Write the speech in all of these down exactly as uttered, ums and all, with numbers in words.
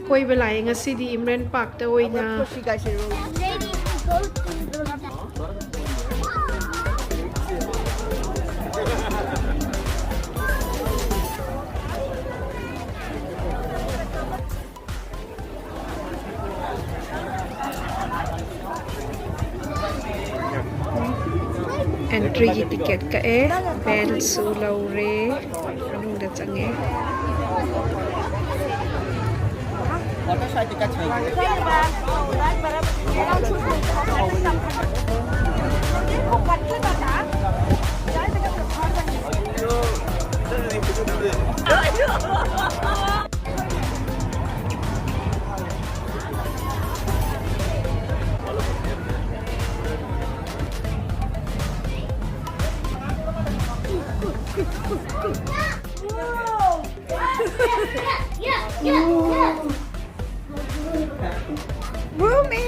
ꯀꯣꯏꯕ ꯂꯥꯛꯑꯦ ꯉꯁꯤꯗꯤ ꯏꯝꯔꯦꯟ ꯄꯥꯔꯛꯇ ꯑꯣꯏꯅ꯫ ꯑꯦꯟꯇ꯭ꯔꯤꯒꯤ ꯇꯤꯀꯦꯠ ꯀꯛꯑꯦ, ꯕꯦꯜꯁꯨ ꯂꯧꯔꯦ, ꯃꯅꯨꯡꯗ ꯆꯪꯉꯦ꯫ Boomy!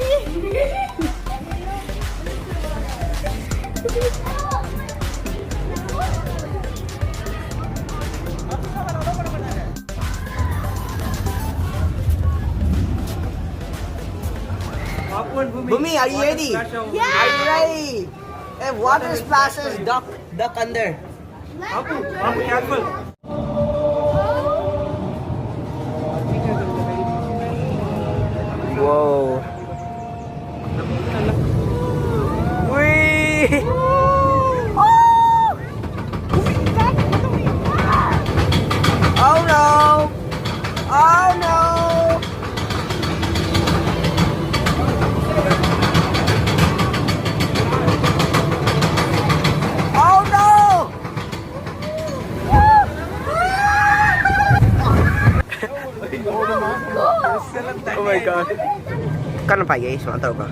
Boomy, are you ready? Yeah! Are you ready? If water splashes, duck, duck under. Apu, Apu, careful. Whoa. Whee! Oh no! Oh no! Oh no! Oh my God. Kan apa ya, sudah tahu kah?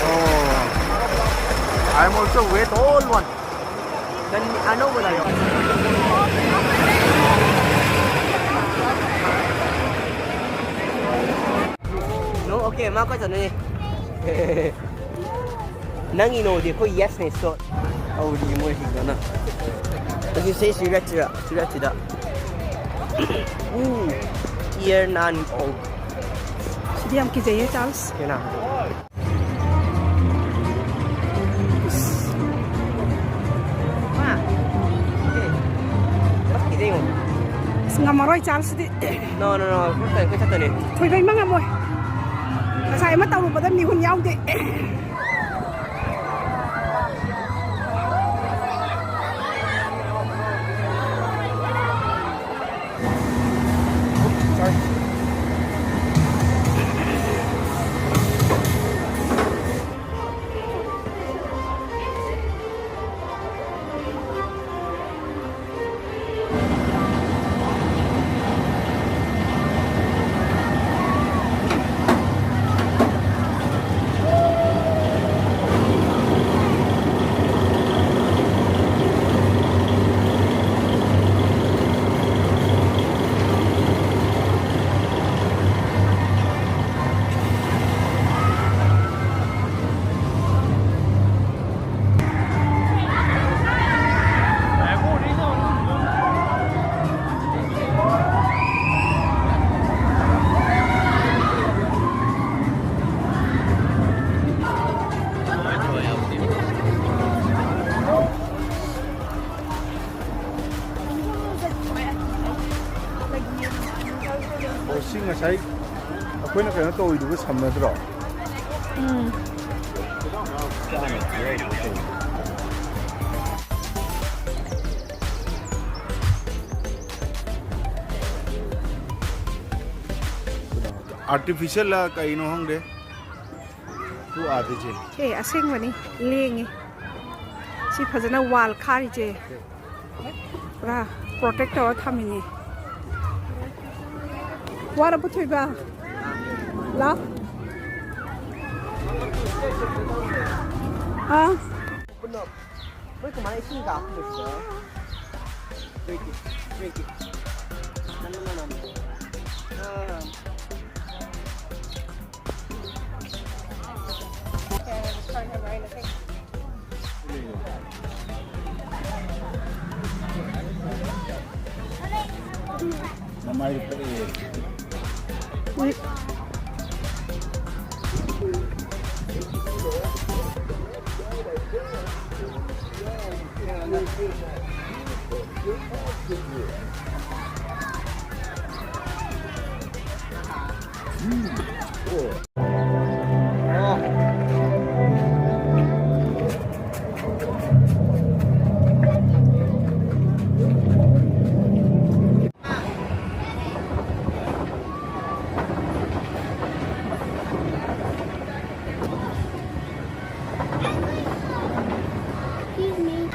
Oh, I'm also with all one. Then ano wala yun? ꯑꯦ, ꯃꯥ ꯀꯣꯏ ꯆꯠꯅꯤ? ꯅꯪꯒꯤ ꯅꯣꯗꯤ ꯑꯩꯈꯣꯏ ꯌꯦꯁꯅꯦ, ꯁꯣ꯫ ꯍꯧꯔꯤ ꯃꯣꯏ ꯍꯤꯡꯗꯅ꯫ ꯑꯁꯤ ꯁꯦ ꯁꯤ ꯔꯦꯠꯁꯤꯗ, ꯁꯤ ꯔꯦꯠꯁꯤꯗ꯫ ꯎ, year ꯅꯥꯟ ꯀꯣꯛ꯫ ꯁꯤꯗꯤ ꯌꯥꯝ ꯀꯤꯖꯩꯌꯦ, ꯆꯥꯔꯜꯁ꯫ ꯀꯩꯅꯣ? ꯃꯥ? ꯑꯦ, ꯀꯤꯖꯩꯉꯣ꯫ ꯑꯁ, ꯉꯝꯃꯔꯣꯏ, Charles. No, no, no, first time, ꯑꯩꯈꯣꯏ ꯆꯠꯇꯣꯏꯅꯦ꯫ ꯊꯣꯏꯕ ꯏꯃ ꯉꯝꯃꯣꯏ꯫ ꯉꯁꯥꯏ ꯑꯃ ꯇꯧꯔꯨꯕꯗ ꯃꯤꯍꯨꯟ ꯌꯥꯎꯗꯦ꯫ ꯑꯣ, ꯁꯤ ꯉꯁꯥꯏ ꯑꯩꯈꯣꯏꯅ ꯀꯩꯅꯣ ꯇꯧꯔꯤꯗꯨꯒ ꯁꯝꯅꯗ꯭ꯔꯣ? ꯎꯝ꯫ ꯑꯥꯔꯇꯤꯐꯤꯁꯦꯜꯂ ꯀꯩꯅꯣ ꯈꯪꯗꯦ꯫ ꯇꯨ ꯑꯥꯗꯁꯦ꯫ ꯑꯦ, ꯑꯁꯦꯡꯕꯅꯤ, ꯂꯦꯡꯉꯤ꯫ ꯁꯤ ꯐꯖꯅ ꯋꯥꯜ ꯈꯥꯔꯤꯁꯦ꯫ ꯄꯨꯔꯥ ꯄ꯭ꯔꯣꯇꯦꯛ ꯇꯧꯔ ꯊꯝꯃꯤꯅꯦ꯫ ꯋꯥꯔꯕ ꯊꯣꯏꯕ? ꯂꯥꯎ꯫ ꯑꯥ꯫ ꯃꯣꯏ ꯀꯃꯥꯏꯅ ꯏꯁꯤꯡ ꯀꯥꯞꯄꯤꯅꯣ ꯁꯤꯗ? Break it, break it. No, no, no, no, no. Ah. Excuse me.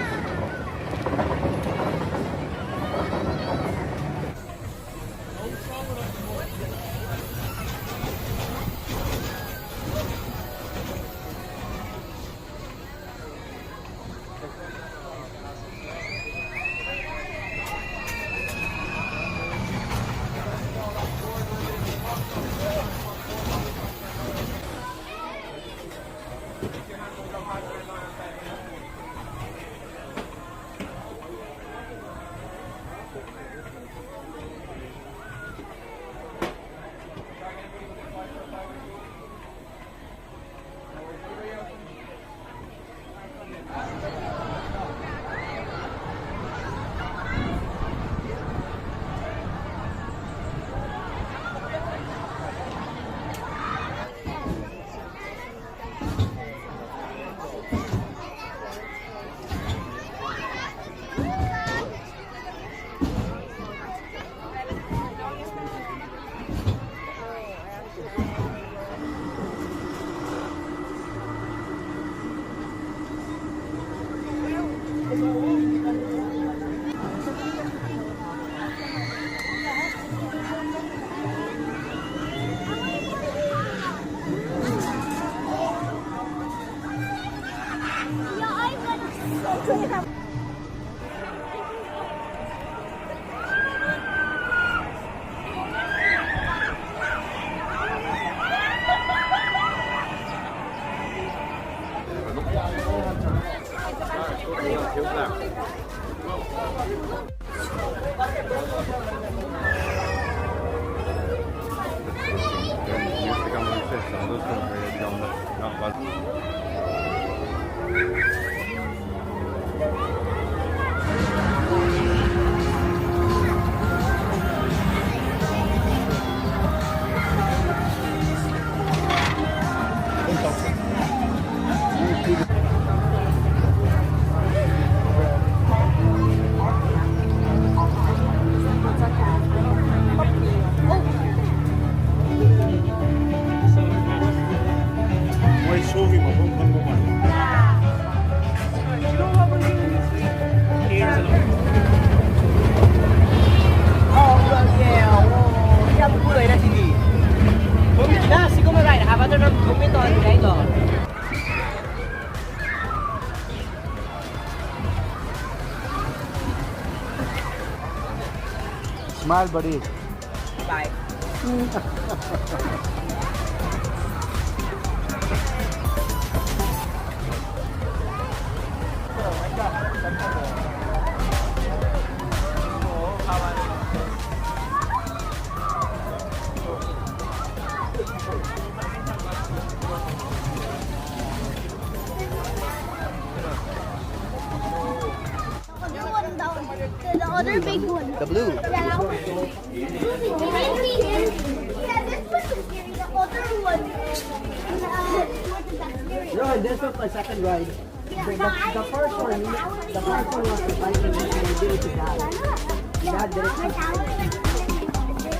ꯃꯣꯏ ꯁꯣꯒꯤ ꯃꯐꯝ ꯈꯪꯕ ꯃꯥꯜꯂꯦ꯫ Oh, yeah, oh, yeah, ꯌꯥꯝ ꯀꯨꯏꯔꯦ ꯁꯤꯗꯤ꯫ ꯅꯪ ꯁꯤꯒꯨꯝꯕ ride ꯍꯥꯏꯕꯗꯣ ꯅꯪ ꯊꯨꯝꯃꯤ ꯇꯧꯍꯟꯕꯅꯦ ꯑꯩꯗꯣ꯫ Smile, buddy. Bye. Other one down. The, the other big one. The blue. Yeah, that one. Yeah, this one is scary. The other one. Uh, what is that scary? Rowan, this was my second ride. The, the, the first one, the first one was the bike and then I did it to dad. Dad did it to